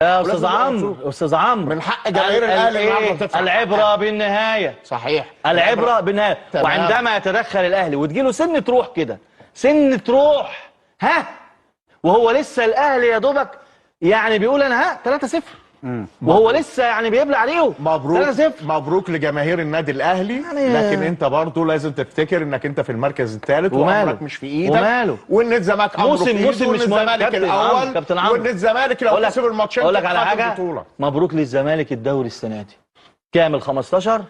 يا استاذ عمرو، استاذ عمرو، من حق جماهير الاهلي النهارده تدفع. العبرة بالنهاية. صحيح، العبرة بالنهاية. وعندما يتدخل الاهلي وتجيله سنة روح كده، سنة روح، ها، وهو لسه الاهلي يا دوبك يعني بيقول انا ها 3-0، وهو لسه يعني بيبلع عليه. مبروك 3-0، مبروك لجماهير النادي الاهلي يعني. لكن انت برضو لازم تفتكر انك انت في المركز الثالث وامرك مش في ايدك، وماله، وان الزمالك امره في ايده، موسم مش مهم. الزمالك الاول، وان الزمالك لو كسب الماتشين. اقول لك على حاجة، مبروك للزمالك الدوري السنة دي كامل 15.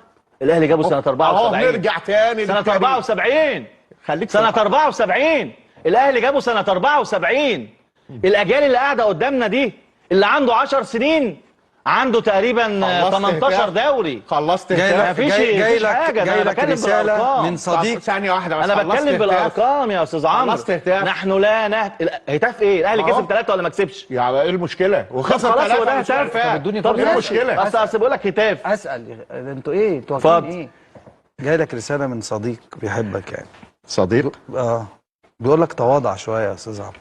الاهلي جابه سنة 74. اهو نرجع تاني سنة 74. خليك سنة 74 الاهلي جابه سنة 74. الاجيال اللي قاعدة قدامنا دي اللي عنده 10 سنين عنده تقريبا 18 دوري. خلصت. مفيش جاي لك رسالة من صديق. ثانية واحدة بس، انا بتكلم بالارقام يا استاذ عمرو. نحن لا هتاف ايه؟ الاهلي كسب 3 ولا ما كسبش؟ يعني ايه المشكلة؟ وخسر 3 وده هتاف. طب ايه المشكلة؟ اصل بقول لك هتاف. اسال انتوا ايه؟ انتوا واقفين ايه؟ جاي لك رسالة من صديق بيحبك يعني. صديق؟ بيقول لك تواضع شوية يا استاذ عمرو.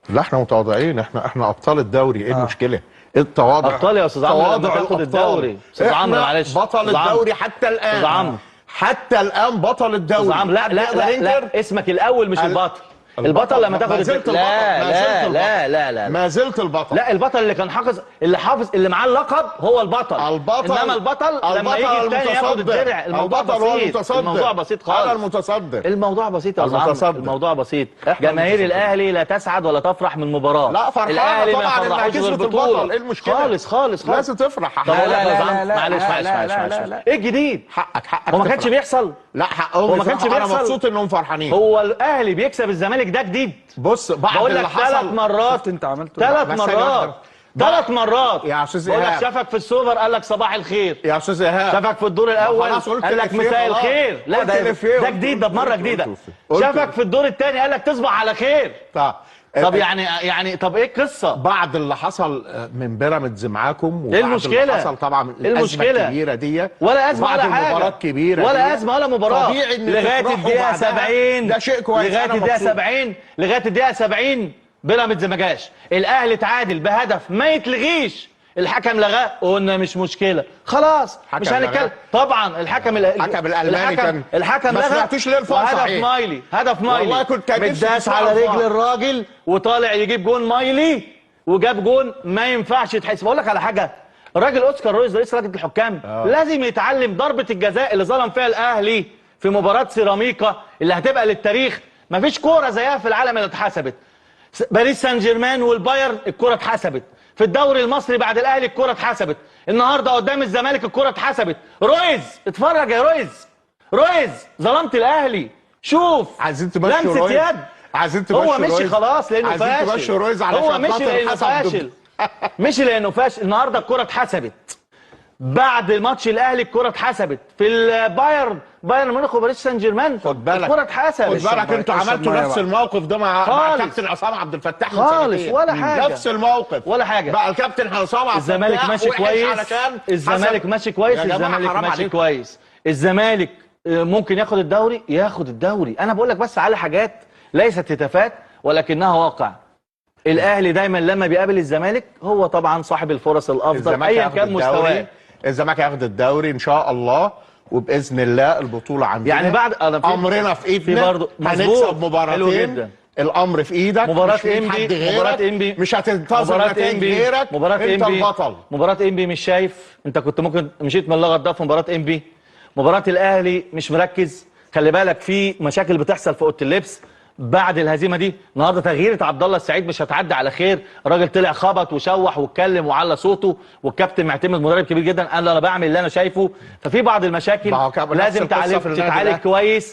لا احنا متواضعين، احنا ابطال الدوري. ايه المشكلة؟ ايه التواضع؟ ابطال يا استاذ عمرو لما تاخد الدوري. استاذ عمرو معلش، بطل الدوري حتى الان. استاذ عمرو حتى الان بطل الدوري. استاذ عمرو لا لا لا, لا اسمك الاول مش البطل. البطل لما تاخد الدوري. لا لا لا لا لا، ما زلت البطل. لا، البطل اللي كان حافظ، اللي حافظ، اللي معاه اللقب هو البطل. البطل، انما البطل لما يجي الثاني ياخد الدرع. الموضوع بسيط، الموضوع بسيط خالص. انا المتصدر. الموضوع بسيط يا عمرو، الموضوع بسيط. جماهير الاهلي لا تسعد ولا تفرح من مباراة. لا فرحانة طبعا انها كسبت البطل. ايه المشكلة؟ خالص خالص خالص، لازم تفرح. لا لا لا، معلش معلش معلش، ايه الجديد؟ حقك حقك. هو ما كانش بيحصل؟ لا حقهم، هو ما كانش بيحصل. انا مبسوط انهم فرحانين. هو الاهلي بيكسب الزمالك ده جديد؟ بص، بعد اللي حصل 3 مرات انت عملته 3 مرات، 3 مرات يا استاذ بقول لك ايهاب. شافك في السوبر قال لك صباح الخير يا استاذ ايهاب. شافك في الدور الاول قال لك مساء الخير. لا ده جديد، ده بمرة جديدة. شافك في الدور الثاني قال لك تصبح على خير. طب يعني طب ايه القصة؟ بعد اللي حصل من بيراميدز معاكم، ايه المشكلة؟ اللي حصل طبعا الازمة الكبيرة دي، ولا ازمة ولا حاجة، المباراة الكبيرة ولا ازمة ولا مباراة. طبيعي ان لغاية الدقيقة 70 ده شيء كويس. لغاية الدقيقة 70، لغاية الدقيقة 70 بيراميدز ما جاش. الاهلي تعادل بهدف ما يتلغيش، الحكم لغاه، قلنا مش مشكلة خلاص مش هنتكلم. طبعا الحكم الالماني كان الحكم لغى. ما سمعتوش ليه الفار؟ هدف مايلي، هدف مايلي والله كنت متداس على رجل الراجل وطالع يجيب جون مايلي وجاب جون ما ينفعش يتحسب. بقول لك على حاجة، الراجل اوسكار رويز رئيس لجنة الحكام لازم يتعلم ضربه الجزاء اللي ظلم فيها الاهلي في مباراة سيراميكا اللي هتبقى للتاريخ، مفيش كورة زيها في العالم اللي اتحسبت. باريس سان جيرمان والبايرن الكورة اتحسبت، في الدوري المصري بعد الاهلي الكرة اتحسبت، النهارده قدام الزمالك الكرة اتحسبت. رويز اتفرج يا رويز، رويز ظلمت الاهلي. شوف، عايزين تمشوا لمسة يد، عايزين تمشوا. هو مشي خلاص لانه فاشل. عايزين تمشوا رويز علشان هو مشي لانه فاشل. مشي لانه فاشل. النهارده الكرة اتحسبت بعد ماتش الاهلي، الكرة اتحسبت في البايرن، بايرن ميونخ وباريس سان جيرمان. خد بالك الكرة اتحسبت. خد بالك انتوا عملتوا نفس الموقف ده مع كابتن عصام عبد الفتاح خالص، ولا حاجة. نفس الموقف ولا حاجة. بقى الكابتن عصام عبد الفتاح الزمالك ماشي كويس، الزمالك ماشي كويس، الزمالك ماشي كويس. الزمالك ممكن ياخد الدوري، ياخد الدوري. انا بقول لك بس على حاجات ليست هتافات ولكنها واقع. الاهلي دايما لما بيقابل الزمالك هو طبعا صاحب الفرص الافضل ايا كان مستواه. الزمالك هياخد الدوري ان شاء الله، وباذن الله البطولة عندنا يعني بعد امرنا في ايدنا، هنكسب مباراتين. الامر في ايدك، مباراة انبي، مباراة انبي مش هتنتظر نتائج غيرك، مباراة انت البطل. مباراة انبي مش شايف انت كنت ممكن مشيت من اللغط ده في مباراة انبي. مباراة الاهلي مش مركز، خلي بالك في مشاكل بتحصل في اوضة اللبس بعد الهزيمة دي. النهارده تغييره عبد الله السعيد مش هتعدي على خير، الراجل طلع خبط وشوح واتكلم وعلى صوته، والكابتن معتمد مدرب كبير جدا قال انا بعمل اللي انا شايفه. ففي بعض المشاكل لازم تتعالج كويس.